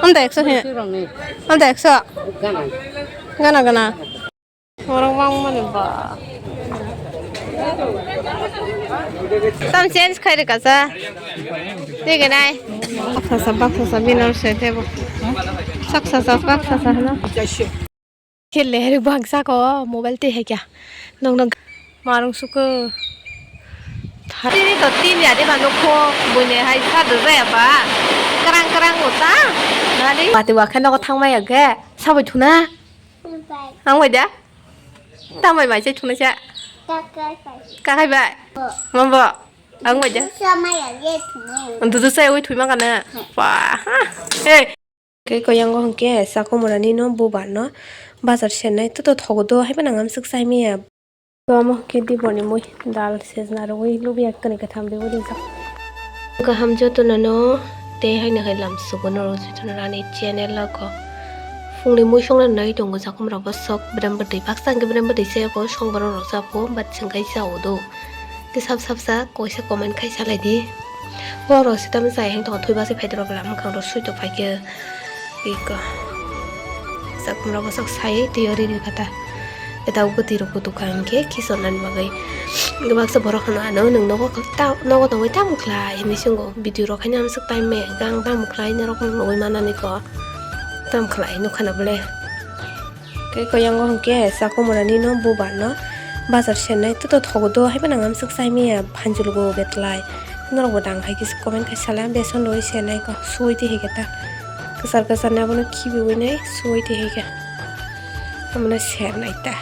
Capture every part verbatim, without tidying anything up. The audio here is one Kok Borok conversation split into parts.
Amda ekso he. Amda ekso. Gana gana. Orang mang mani ba. Tam change khai rwkha sa. Thik nai. Baksa sa, baksa sa, binar se tebo. Saksa sa, baksa sa, no. Khe lerwk bangsa ko mobile twi hai kya. Nong nong marung suku. Tini to tin ya de ba nukho buine hai sa do jaya ba. Karang karang uta. Nani? Bati wa khe nogo thangmai ya ge. Sabai thuna. Ang bai da. Tambai mai se thuna sa. Kakai bai. Mambo. Ang bai da. Dudu sa ui thui ma kana. Wah. Hey. Khe koyango hwnkhe chakhumorani no bubar no bazar sennai to to thogo do haiba nang amswk chai maya. To omo hwnkhe diborni mui dal sejna rwui lubiya kwrwi kwtham riui rijak. Kaham jotono no tei haino hai lam sugo norok jotono ani channel o kho. Phungni mui songna nai tongo chakhumrok bo sok brem bwtwi baksa hwnkhe brem bwtwi se kho song borok rok cha pho but chwng kai cha o do. Kisa bwsa bwsa kaisa comment khai salai di. Borok se tamo chaya hwn tongo thwi basi phai rok lam wngkha rok sui tok phai khe. Iko sakhumrok bwswk sai twi o riri kha ta. Eta bwtwi rok kutuk kha hinkhe khichornani bagwi. Baksa borok hwnwi ano nwng nogo ta nogo tongwi tamo khlai hinwi swngo video rok haino amswk time me gang tamo khlai norok nugwi manani ko tamo khlai nukha na bole. Khe koyango hwnkhe chakhumorani no bubar no bazar sennai to to thogo do haiba nang amswk chai maya phanjulugo betlai norok bo dang khai kisa comment khai sala beson rwi sennai ko sui twi hai khe ta kwchar kwchar ni abono khibiui nai sui twi hai khe omono sennai ta.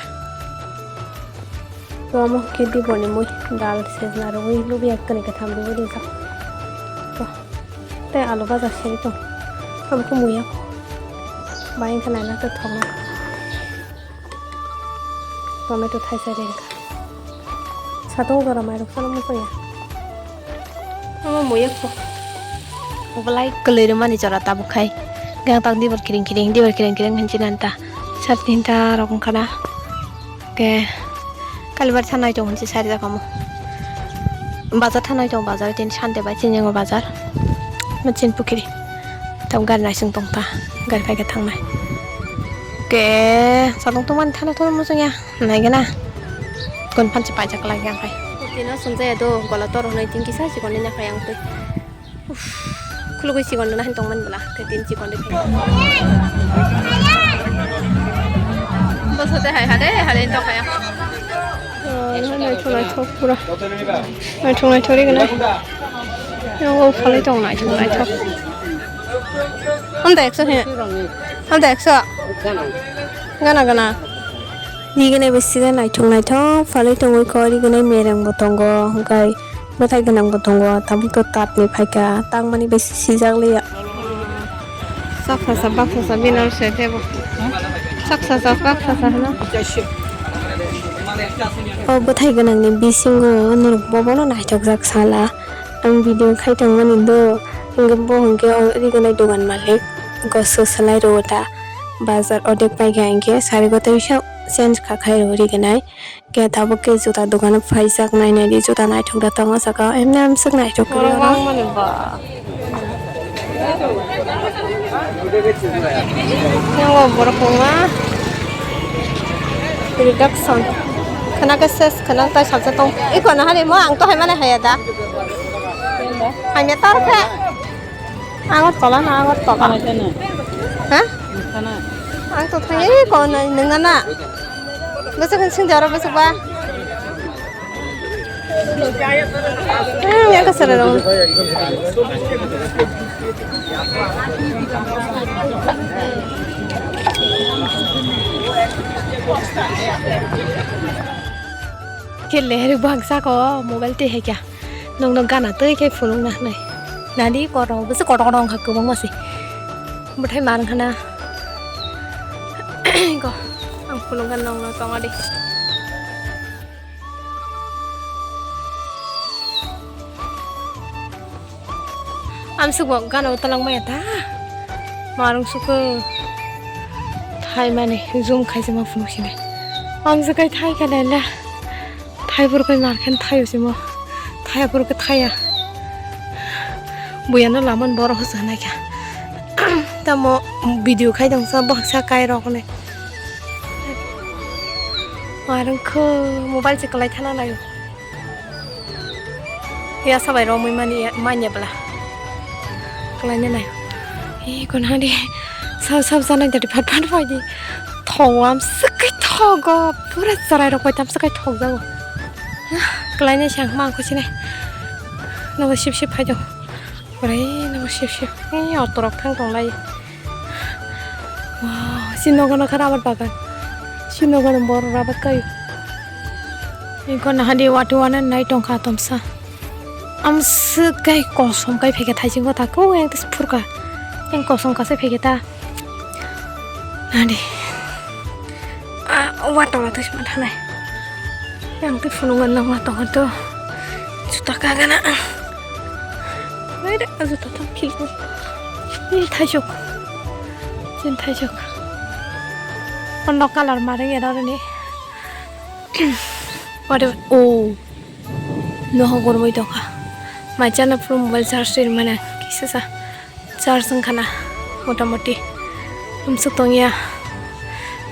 To omo hwnkhe diborni mui dal sejna rwui lubiya kwrwi kwtham rwui rijak. To tei alu baja seri tong. Omo khe muya. Bai wngkha naina tongthokma. Tomato thaisa ri wngkha. Satung jora mairok sano muchungya. Omo muya kho. Belai kwlwi rwmani jora tabuk khai. Gang tang dibor kiring kiring, dibor kiring kiring hinwi nanta. Sat tinta rok wngkha na. Ke kalibar thanai tong hinwi sari jakamo. Bazar thanai tong bazar tin Sunday bai chini ngo bazar. Machin pukiri. Tam gari naising tong ta. Gari phaikhe thangnai. Ke salong tongmani thana thana muchungya. Naigena. Kon phanchi paijak lagi ang khai. Tino sunjaya do gola tor honoi tin kisa sikon ni nakhai ang twi. Uff, khulugui chikon rwna hin tongmani bwla, khe tin chikon rwkhe. Bwswk tei hai hade hade wng tongkha ya. Oh, naithok naithok pura. Naithok naithok ri gwnai. Yang o phalwi tong naithok naithok. Amda ekso he. Amda ekso. Gana gana. Ri gwnai bo sida naithok naithok phalwi tongwi kho, ri gwnai mereng bo tongo, hwnkhe bwthai gwnang bo tongo, tabuk to tat ni phaikha, tangmani bai sijak liya. Sak sasa bak sasa binar se tebo. Sak sasa bak sasa hwno. O bwthai gwnang ni bisingo norok bobono naithok jak sala. Ang video khai tongmani do, hwnkhe bo hwnkhe o ri gwnai dogan malik go swsalai rwo ta. Bazar odek paikha hwnkhe sari gotoi sa change kha khai rwo ri gwnai. Khe tabuk khe juta dogano phaijak, nai nai di juta naithok da tongo saka o, emne amswk naithok kwrwi oro. Yang o borok wngma reduction khwna khe ses khwna tai salsa tong iko na hari mo ang to hai mani haya da hanya tar khe. Agartala na Agartala? Thana thana. Ha? Thana. Ang to thangwi ko na nang na. Bwswk hin sing jaro bwswk ba. Hmm, ya ka sara ro. Khe lerwk bangsa ko mobile twi hai kya. Nokno gana twi khe phunukna hwnwi. Nadi kotor, bwswk kotor kotor wngkha kwbangma se. Bwthai ma wngkha na. Ko, ang phunukgana nokno tongo de. Amswk bo gana o twlang maya ta. Marung sukhe thaimani zoom khaijama phunuk sini. Amswk kai thai khe lele. Thai phuru kai mar khe thai o simo. Thai phuru khe thaya. Buya no lamani borok hwnsa naikha. Tamo video khai tongsa baksa kairok ni. Arwngkho mobile se kwlai thana naio. Ya sabai romwi mani ya, manya bla. Kwlai nai. E kono di. Sab sab janai dati phat phat pai di. Thogam swkai thogo. Pura charai rok pai tam swkai thogjago. Kwlai nai sang ma ko sini. Nogo sip sip phai do. Kwlai nogo sip sip. E auto rok thang tong lai. Wow, si nogo nokha rabar bagan. Si nogo no bor rabar kayo. Iko nahadi wati wana nai tongkha tomsa. Amswk kai kosom kai pheke thaising kota ko yang tis phurka. Yang kosom kase pheke ta. Nadi. A wata wata sima thanai. Yang ti phunungan nang wata wata. Juta kagana. Nai de ajuta tam khilku. Ni thaisuk. Chin thaisuk. Ondo kalar mareng era ni. Whatever. Oh. Noho gormoi tongkha. Mai chana phuru mobile charge ri mane kisa sa. Charge wngkha na. Motamoti. Umsuk tongya.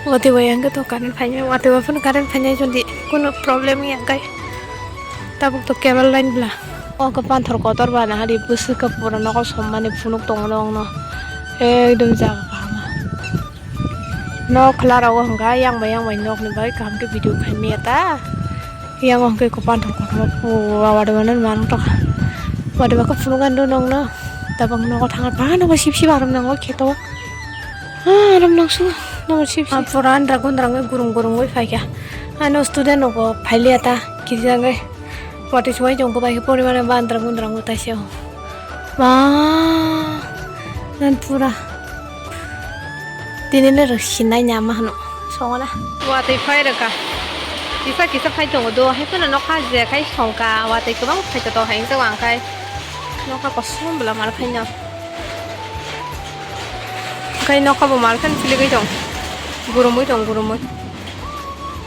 Wati wai ang to current phainai. Wati wai phano current phainai jodi kono problem ya kai. Tabuk to cable line bla. O ko panthor kotor ba na hari bwswk ka pura nogo sommani phunuk tongo no. Ekdom jaga kaham. Nok khwla rogo hwnkha yang bai yang bai nok ni bai kaham khe video khai maya ta. Yang hwnkhe ko panthor kotor pura wadi mano manung tokha. Wadi ba khe phunuk ani do nokno. Tabang nogo thangkha ba nogo sip sip arom nango kheto. Ah, arom nangsu nogo sip sip. Ah, pura andra gundra wngwi gurung gurung wngwi phaikha. Ano student nogo phailiya ta kirjagwi. Wati suwai tong ko bai khe porimani ba andra gundra wngwi taisio. Ba, nan pura. Tini le rw sinai ni ama hwno. Songona. Watwi phai rwkha. Kisa kisa phai tongo do. Hai phano nokha je khai songkha. Watwi kwbang phai to hai wngkha ang khai. Nokha kosom bwla mar khai no. Khai nokha bo mar khai siligwi tong. Gurumwi tong, gurumwi.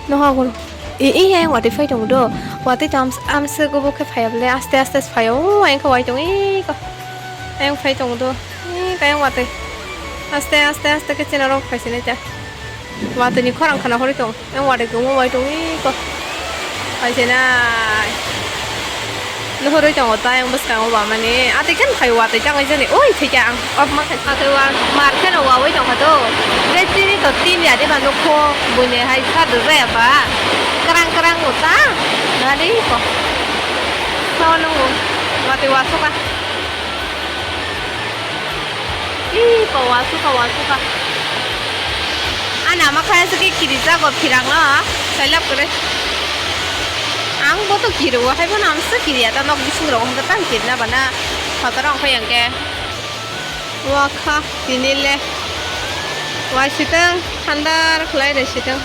Noha gul. E, e, ayang watwi phai tongo do. Watwi to ams-, amswk obo khe phaiya bole, aste aste phaiya. O, ayang khe wai tongo, e, ko. Ayang phai tongo do. E, kayang watwi. Aste, aste, aste khe chwla rok phai sinai ta. Watwi ni khorang khana horwi tong. Ayang watwi kwbangma wai tongo, e, ko. Phai sinai. Nuhurwi tongo ta ayang bwskango ba mani. Atwi khe phai watwi tangwi jani. Oi, thikya ang. Off ma khai. Atwi wa mar kheno wawi tongkha do. Tei chini to tin ya de ba nukho. Buini hai sa do jaya ba. Krang krang o ta. Nadi ko. Sao nungo. Watwi wasoka. Ih, ko wasoka, wasoka. Ani ama kaya se ke kiri jago phirang no. Sailap kore. Ang bo to kiri o, hai bo no ang se kiri ya. Ta nok bising rok hwnkhe tang kiri na bana. Phataro ang khe yang ke. Wakha, tini le. Wai siteng, thandar khlai de siteng.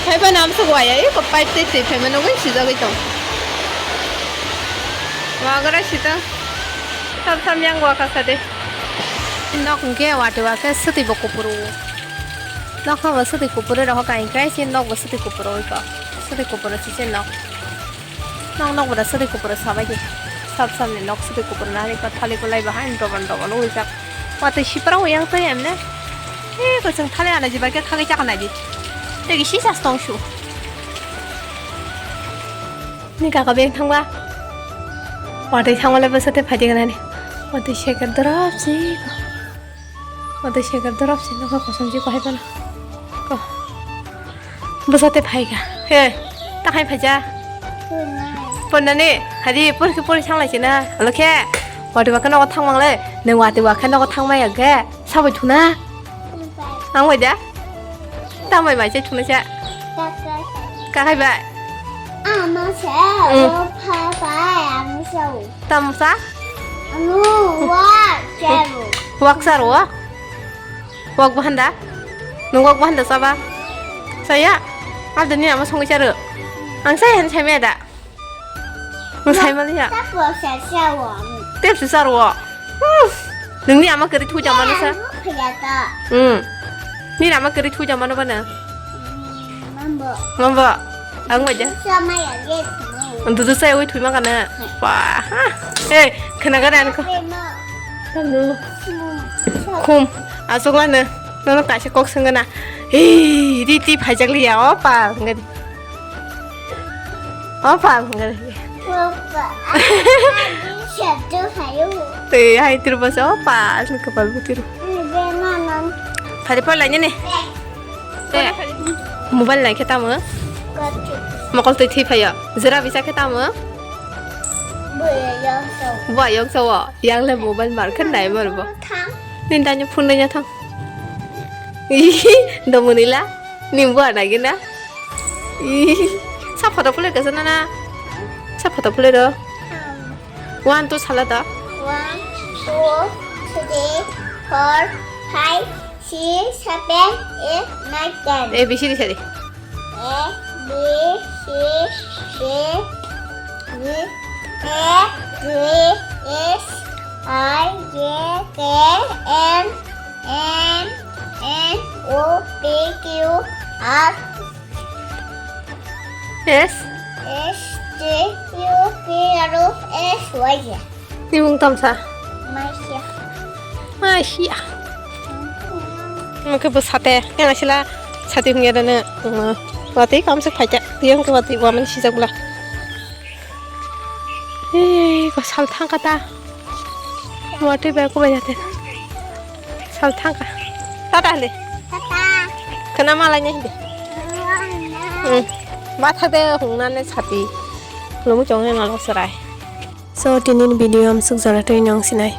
Phaiba namsok waya, eko pipe tei twi phaima nugwi sijagwi tong. Wagra siteng. Sam sam yang wakha sade. Nok hwnkhe watwi wakhe swtwi bo kupuru. Nok hwnba swtwi kupuru rohor kain kai si nok bo swtwi kupuru oi ko. Swtwi kupuru si se nok. Nok nok bwda swtwi kupuru sabai di. Sab sab ni nok swtwi kupuru nari ko thali kulai bahai doban doban ui jak. Watwi sipra ui yang twi emne. Eko chwng thali ana jibai khe khagwi chakha nai di. Tei si chas tong su. Ni kaka beng thangba. Watwi thangmale bwsa tei phaidi gwnani. Watwi seker dorop si. Watwi seker dorop si nokha kosom si ko hai phano. Ko. Bwsa tei phaikha. He. Ta khai phaija. Ponnani. Hadi pori pori thang lai sina. Alo khe. Watwi wakhe nogo thang mangle. Nang watwi wakhe nogo thang maya khe. Sabai thuna. Ang bai da. Tambai bai se thuna se. Kakai bai. Ama se, Mm. O pha bai, ang se. Tamsa? Anu, wa, chero. Wak sar wa? Wak bahanda? Nung wak bahanda saba? Saya? Ada ni ama songi charo. Ang saya han saya meda. Nung sai maliya. Tapo sa sa wo. Tep si sar wo. Hmm. Nungni ama kwrwi thuja mano sa? Kaya ta. Hmm. Nini ama kwrwi thuja mano bana? Hmm, mambo. Mambo. Ang waja. Sa maya ge. Dudu sai ui thwima kana. Wah. Hey, khna ga dan ko. Khum. Asuk lana. Nono kaisa kok sengana. Hey, riti phajak liya. Opa. Opa. Opa. Sabtu hayo. Te hai tiru basa opa. Asuk kapal butiru. Phari pa lainani. Te, mobile nai khe tamo? Mokol twi thwi phaio. Jera bisa khe tamo? Buai yong sao. Buai yong sao. Yang le mobile mar khe nai mar bo. Thang. Nin danyo phone nanya thang. Domonila. Nin bua nai gina. Sa photo pule kasa nana. Sa photo pule do. Thang. One, two sala da. One, two, three, four, five, six, seven, eight, nine, ten. A B C D sadi. A, B, C, D, E, G, H, I, J, K, L, M, N, O, P, Q, R, S. S, T, U, V, W, X, Y, Z. Ni mung tamsa? Masia. Masia. Mungke bo sate. Yang asila sate hung ya dana. Wati kam se phaita. Yang ke wati waman sijak bla. Eh, ko sal thang kata. Wati ba ko ba jate. Sal thangka. Tata hande. Tata. Khna malai ne hinde. Wana. Hmm. Ba thade hungna ne sati. Lumu chong ne nalo serai. So, tini video am suk jora twi nang sinai.